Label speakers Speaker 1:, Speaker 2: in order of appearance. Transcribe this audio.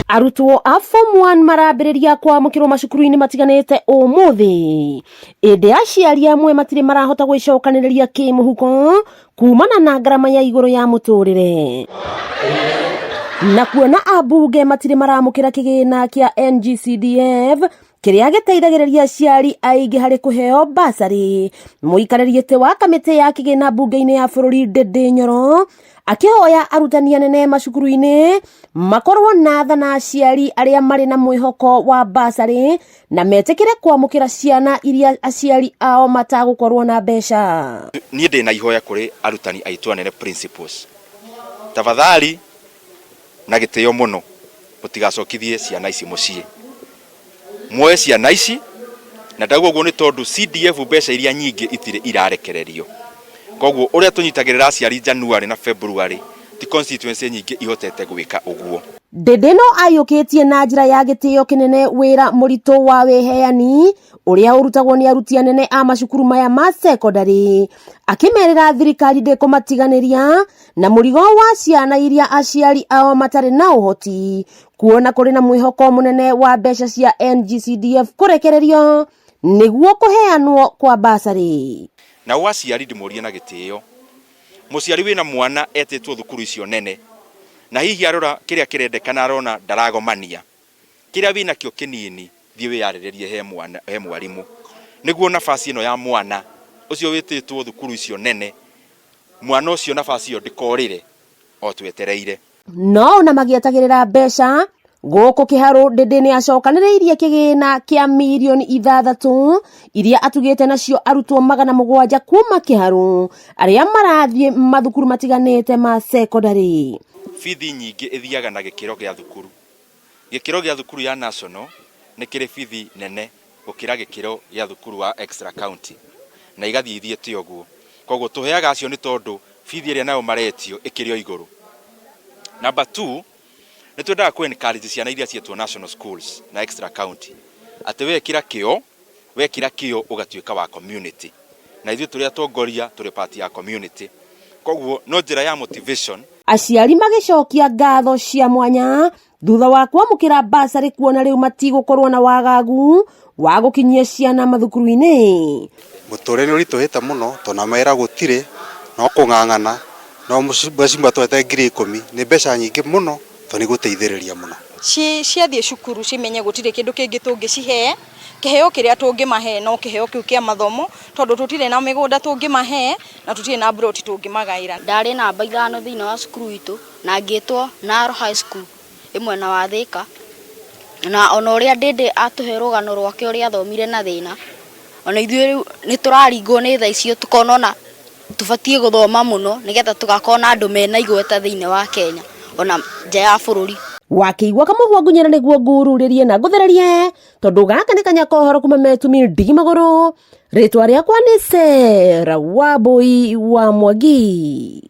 Speaker 1: Arutwo a Form 1 marambĩrĩria kwamũkĩrwo macukuru-inĩ matiganĩte ũmũthĩ, ĩndĩ aciari amwe matirĩ marahota gwĩcokanĩrĩria kĩmũhuko kumana na ngarama ya igũrũ ya mũtũrĩre. Na kuona ambunge matirĩ maramũkĩra kĩgĩna kĩa NGCDF kĩrĩa gĩteithagĩrĩria aciari aingĩ harĩ kũheo basarĩ. Mũikarĩri gĩtĩ wa kamĩtĩ ya kĩgĩna mbunge-inĩ ya bũrũri Ndĩndĩ Nyoro akĩhoya arutani anene macukuru-inĩ makorwo na tha na aciari arĩa marĩ na mwĩhoko wa basarĩ na metĩkĩre kwamũkĩra ciana iria aciari ao matagũkorwo na mbeca.
Speaker 2: Niĩ ndĩ na ihoya kũrĩ arutani aitũ anene principals, tafadhali na gĩtĩo mũno mũtigacokithie ciana ici mũciĩ, muoe ciana ici, na ndauga ũguo nĩ tondũ CDF mbeca iria nyingĩ itirĩ irarekererio, koguo ũrĩa tũnyitagĩrĩra aciari January na February ti constituency nyingĩ ihotete gwĩka ũguo.
Speaker 1: Ndĩndĩ no aiyũkĩtie na njĩra ya gĩtĩo kĩnene wĩra mũritũ wa wĩheani ũrĩa ũrutagwo nĩ aruti anene a macukuru maya ma cekondarĩ, akĩmerĩra thirikari ndĩkũmatiganĩria na mũrigo wa ciana iria aciari ao matarĩ na ũhoti, kuona kũrĩ na mwĩhoko mũnene wa mbeca cia NGCDF kũrekererio nĩguo kũheanwo kwa basarĩ.
Speaker 2: Nao aciari ndĩmorie na gĩtĩo, mũciari wĩna mwana etĩtwo thukuru icio nene, na hihi arora kĩrĩa kĩrendekana arona ndaragomania, kĩrĩa wĩnakĩo kĩnini thiĩ wĩyarĩrĩrie he mwana, he mwarimũ, nĩguo nafasi ĩno ya mwana ũcio wĩtĩtwo thukuru icio nene, mwana ũcio nafasi ĩyo ndĩkorĩre o twetereire.
Speaker 1: No ona magĩetagĩrĩra mbeca gũkũ Kĩharũ, Ndĩndĩ nĩ acokanĩrĩirie kĩgĩna kĩa mirioni ithathatũ iria atugĩte nacio arutwo 700 kuma Kĩharũ arĩa marathiĩ mathukuru matiganĩte ma cekondarĩ.
Speaker 2: Bithi nyingĩ ĩthiaga na gĩkĩro gĩa thukuru. Gĩkĩro gĩa thukuru ya national nĩ kĩrĩ bithi nene gũkĩra gĩkĩro gĩa thukuru wa extra county na igathiĩ ithiĩte ũguo. Koguo tũheaga acio nĩ tondũ bithi ĩrĩa nayo maretio ĩkĩrĩ o igũrũ. Number two, nĩ twendaga kũ encourage ciana iria cietwo national schools na extra county atĩ wekĩra kĩo, wekĩra kĩo ũgatuĩka wa community. Na ithuĩ tũrĩ atongoria tũrĩ part ya community. Koguo no njĩra ya motivation.
Speaker 1: Aciari magĩcokia ngatho cia mwanya thutha wa kwamũkĩra basarĩ kuona rĩu matigũkorwo na wagagu wa gũkinyia ciana mathukuru-inĩ.
Speaker 3: Mũtũrĩre nĩ ũritũhĩte mũno tondũ na mawĩra gũtirĩ no kũng'ang'ana no mbeca twete 10,000 nĩ mbeca nyingĩ mũno tondũ nĩ igũteithĩrĩria mũno.
Speaker 4: Ciathiĩ cukuru cimenye gũtirĩ kĩndũ kĩngĩ tũngĩcihe, kĩheo kĩrĩa tũngĩmahe no kĩheo kĩu kĩa mathomo tondũ tũtirĩ na mĩgũnda tũngĩmahe na tũtirĩ na mburoti tũngĩmagaĩra.
Speaker 5: Ndarĩ namba 5 thĩinĩ wa cukuru witũ na ngĩtwo Naro High School ĩ mwena wa Thĩka, na ona ũrĩa Ndĩndĩ atũhe rũgano rwake ũrĩa athomire na thĩna, ona ithuĩ rĩu nĩ tũraringwo nĩ tha icio tũkona ona tũbatiĩ gũthoma mũno nĩgetha tũgakorwo na andũ mena igweta thĩinĩ wa Kenya ona nja ya bũrũri.
Speaker 1: Wakĩigua kamũhwa ngunyĩra nĩguo ngururĩrie na ngũthererie tondũ gaka nĩ kanya kohoro kuma metumi ndigi magũrũ. Rĩtwa rĩakwa nĩ Sarah Wambui wa Mwangi.